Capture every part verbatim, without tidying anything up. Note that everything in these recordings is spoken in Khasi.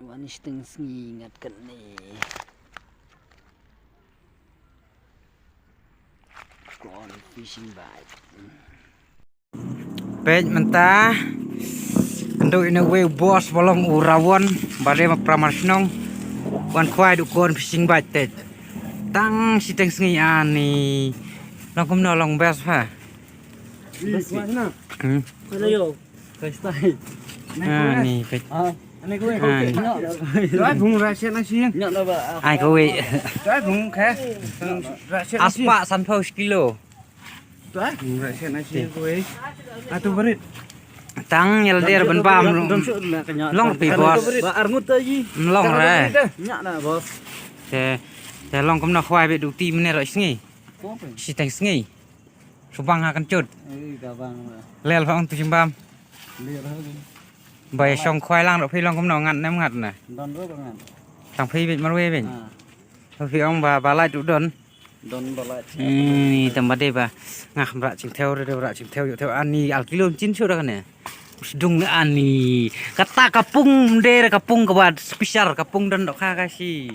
Wan shiteng sngi ngat kane. Kon fishing bait. Peit mynta. Kynduh ine uwei u boss ba long u Rawon, ba dei ma pramar shnong. Wan khwai da u kon fishing bait te. Tang shiteng sngi ani. Long kumno, long best ha. Hmm. Ani peit. Ai kawei. Aspa sanphew shi kilo. Tang ïa lade ban bam. Long pi boss. Long re. Te te long kumno khwai beit duti mynne ruh sngi. Shiteng sngi. Subang ha kan chut. Lel pha ong tu jingbam. Bai shong khwai lang ruh phi long kumno, ngat ne em ngat ne. Tang phi beit marwei beit. Phi ong ba ba lait u don. Don ba lait. Ni tam ba dei ba. Nga kham rah chingthew re, rah chingthew ïoh thew ani ar kilo chin shu da kane. Sdung ani. Kata ka pung mder ka pung kaba special ka pung don dohkha ka shi.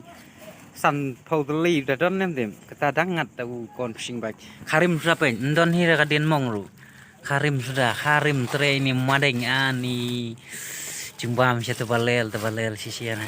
Sanphew tylli da don ne em. Kata dang ngat da u kon fishing bait. Kharim shuda peit, ndon hi da ka dien mong ruh. Kharim shuda, kharim trei ni madeng ani. Jingbam sha te ba lel, te ba lel shisha na.